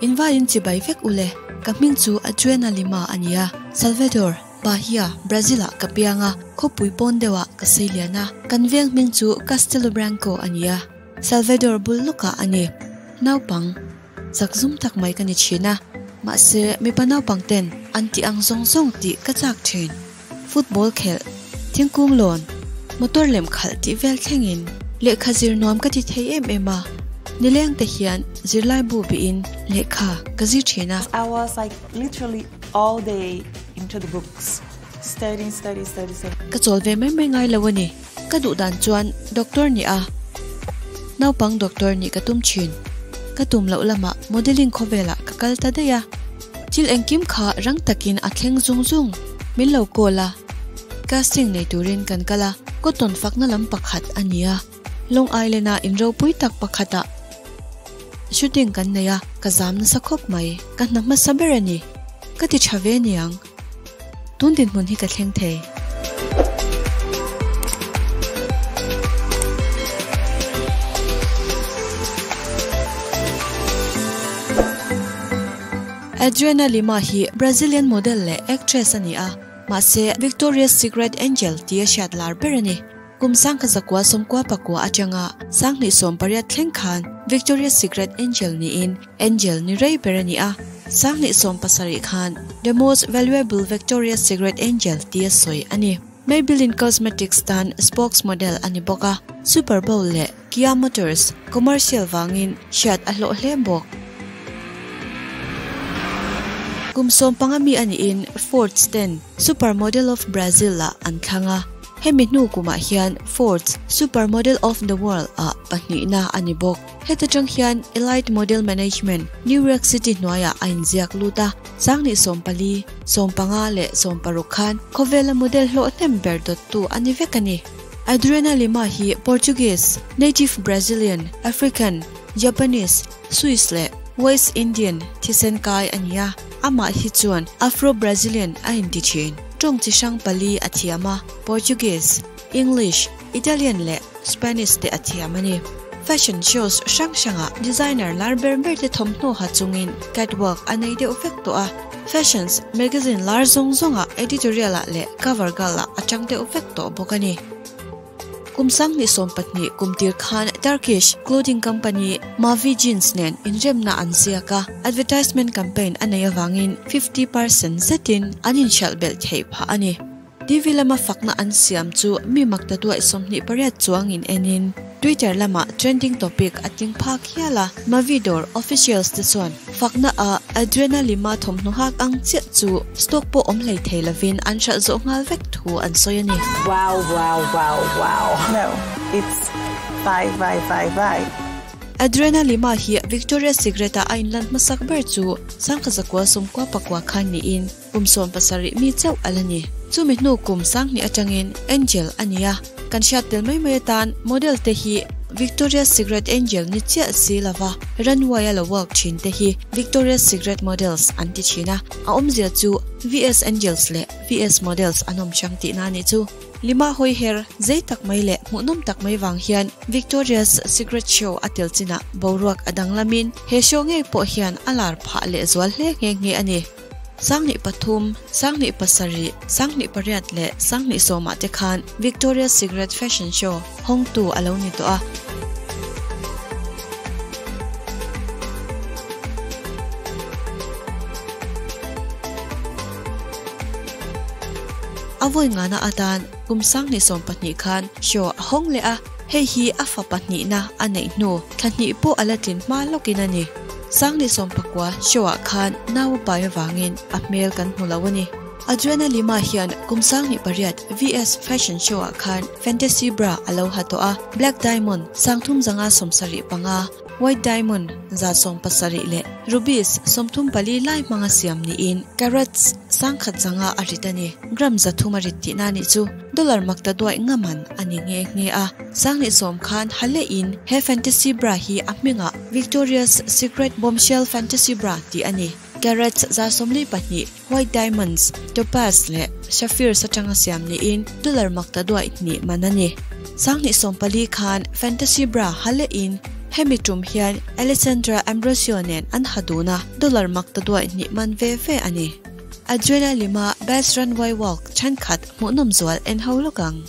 In vaiin chibai vek ule. Ka hming chu Adriana Lima a ni a, Salvador, Bahia, Brazil ah ka piang a, khawpui pawn deuh ah ka sei lian a. Kan veng hming chu Castelo Branco a ni a, Salvador bul lawkah a ni. Naupang zakzum tak mai ka ni thin a, mahse mipa naupang ten an tih ang zawng zawng tih ka chak thin. Football khelh, thingkung lawn, motor lem khalh tih vel thlengin lehkha zir nuam ka ti thei em em a, nileng te hian zirlai bu bihin lehkha ka zir thin a. I was like literally all day into the books, studying, studying, studying, studying. Ka chawl ve mai mai ngai lo a ni. Ka duh dan chuan doctor nih a, naupang doctor nih ka tum thin. Ka tum loh lamah modelling khawvelah ka kal ta daih a. Thil engkim kha rang takin a thleng zung zung. Min lo call a, casting nei turin kan kal a, cotton fakna lam pakhat a ni a, Long Island-a in ropui tak pakhatah shooting kan nei a, ka zam nasa khawp mai. Ka hna hmasa ber a ni. Ka ti tha ve niang. Tun dinhmun hi ka thleng thei. Adriana Lima hi Brazilian model leh actress a ni a, mahse Victoria's Secret Angel tia hriat lar ber a ni. Kum 1999 atanga 2018 thleng khan Victoria's Secret Angel niin Angel ni rei ber a ni a, 2017 khan The Most Valuable Victoria's Secret Angel tia sawi a ni. Maybelline Cosmetics tan spokesmodel a ni bawk a, Super Bowl leh Kia Motors commercial vangin hriat a hlawh hle bawk. Kum 15 mi a niin Ford's ten Supermodel of Brazil ah an thlang a, hemi hnu kumah hian Ford's Supermodel of the World ah pahnihna a ni bawk. Heta tang hian Elite Model Management, New York City hnuaiah a inziak lut a, 2014, 15 leh 16 khan khawvela model hlawh hnem ber dawttu a ni vek a ni. Adriana Lima hi Portuguese, native Brazilian, African, Japanese, Swiss leh West Indian thisen kai a ni a, amah hi chuan Afro-Brazilian a inti thin. Tawng chi hrang pali a thiam a, Portuguese, English, Italian leh Spanish te a thiam a ni. Fashion shows hrang hrangah designer lar ber ber te thawmhnaw ha chungin catwalk a nei deuh vek tawh a. Fashions magazine lar zawng zawngah editorial ah leh cover girl ah a tang deuh vek tawh bawk a ni. Kum 2020 kum tir khan Turkish clothing company Mavi Jeans nen inremna an ziak a, advertisement campaign a nei avangin 50% zetin an inhralh belh theih phah a ni. TV lama fakna an siam chu mi mak ta duaih 28 chuangin enin Twitter lama trending topic a ting phak hial a. Mavi dawr officials te chuan fakna ah Adriana Lima thawmhnaw hak ang chiah chu stock pawh awm hlei thei lovin an hralh zawh nghal vek thu an sawi a ni. Wow wow wow wow no it's bye bye bye bye. Adriana Lima hi Victoria's Secret ah a inlan hmasak ber chu 1999 khan niin Kum 17 mi chauh a la ni. Chumi hnu kum 2000 atangin Angel a ni a, kan hriat tel mai mai atan model te hi Victoria's Secret Angel ni chiah si lova runway a lo walk thin te hi Victoria's Secret Models an ti thin a, a awmzia chu VS Angels leh VS Models an awm hrang tihna a nih chu. Lima hawi her zei tak mai leh hmuhnawm tak mai vang hian Victoria's Secret Show a tel chinah boruak a danglamin he show ngei pawh hian a lar phah lehzual hle nghe nghe a ni. 2003, 2007, 2008 leh 2010 ah te khan Victoria's Secret Fashion Show hawngtu a lo ni tawh a. A vawi ngana atan kum 2012 khan show a hawng leh a, hei hi a fa pahnihna a neih hnu thla hnih pawh a la tlin hma lawkin a ni. 2019 show ah khan nau a pai avangin a hmel kan hmu lo a ni. Adriana Lima hian kum 2008 VS Fashion Show ah khan Fantasy Bra a lo ha tawh a, Black Diamond 375, White Diamond 170 leh Rubies 34 lai hmanga siam niin carats 1100 a rit a ni. Gram 300 a rit tihna nih chu. Dollar makta duaih ngaman a ni nghe nghe a, 2010 khan ha lehin he Fantasy Bra hi a hmingah Victoria's Secret Bombshell Fantasy Bra tih a ni. Carats 142, White Diamonds, Topaz leh Sapphires atanga siam niin dollar makta duaih hnih man a ni. 2014 khan Fantasy Bra ha lehin Hemi tum hian Alessandra Ambrosio nen an ha dun a, dollar maktaduai hnih man ve ve a ni. Adriana Lima Best Runway Walk thenkhat hmuhnawm zual en ho lawk ang.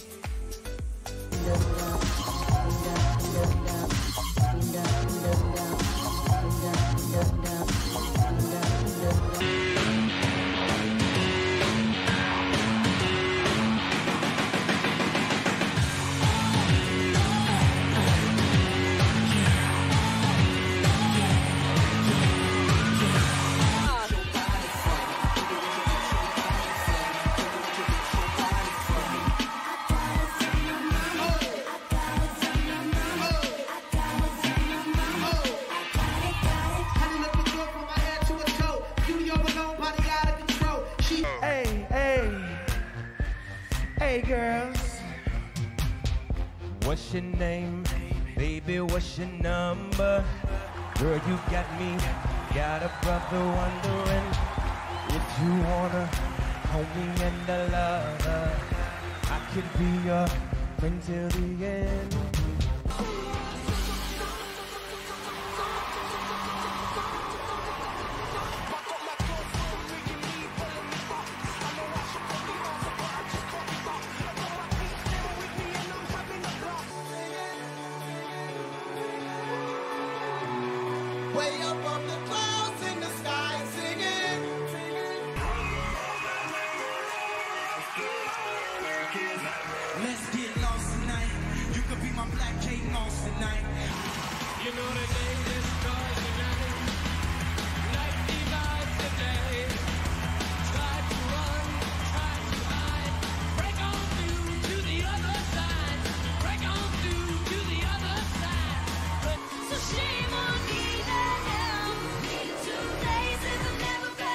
What's your name? Baby, what's your number? Girl, you got me, got a brother wondering if you wanna homie and a lover. I could be your friend till the end. Way up on the clouds in the sky singing. Let's get lost tonight. You could be my black Kate Moss tonight. You know the name destroys the night. Night divides the day. Try to run, try to hide. Break on through to the other side. Break on through to the other side. But So shame on me now. Two places I've never been.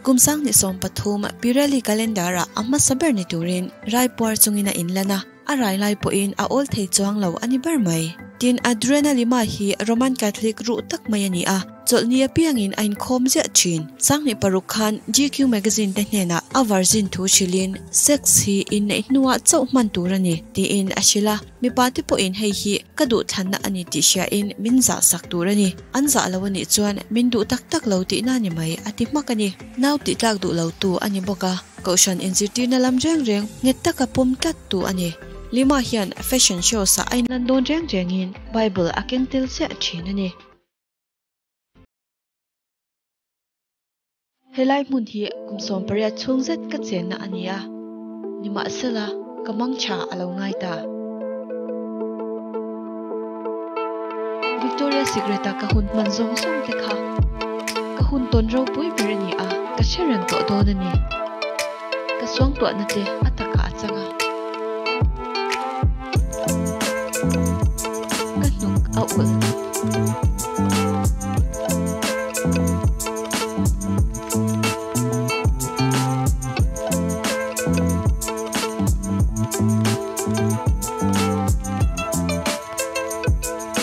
Kum 2013 Pirelli calendar a hmasa ber ni turin raipuar chungin a inlan a, a rai lai pawhin a awl thei chuang lo a ni ber mai. Tin Adriana Lima hi Roman Catholic ruh tak mai a ni a, chawlhni apiangin a inkhawm ziah thin. 2006 khan GQ magazine te hnenah a virgin thu hrilhin sex hi inneih hnuah chauh hman tur a ni tiin a hrilh a, mipa te pawhin hei hi ka duh thlanna a ni tih hriain min zah sak tur a ni. An zah lo a nih chuan min duh tak tak lo tihna ni mai a ti hmak a ni. Nau tih tlak duh lo tu a ni bawk a, kohhran inzirtirna lam reng reng nghet taka pawm tlat tu a ni. Lima hian fashion shows ah a inlan dawn reng rengin Bible a keng tel chiah thin a ni. Helai hmun hi kum 18 chhung zet ka chenna a ni a, nimahsela ka mangtha a lo ngai ta. Victoria Secret-a ka hun hman zawng zawng te kha ka hun tawn ropui ber a ni a, ka hre reng tawh dawn a ni. Ka suangtuahna te a takah a chang a. Ka hnuk a ulh.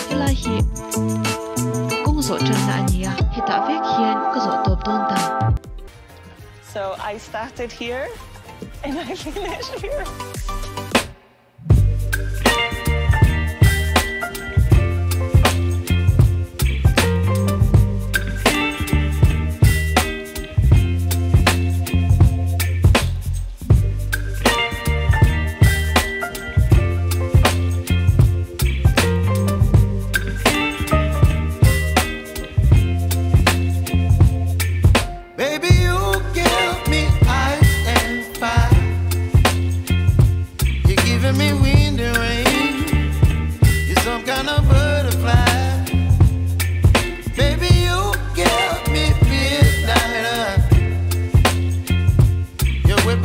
Helai hi ka kawng zawh tanna a ni a, hetah vek hian ka zawh tawp dawn ta. So I started here and I finished here.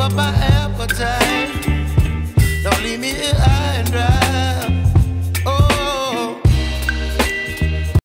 up I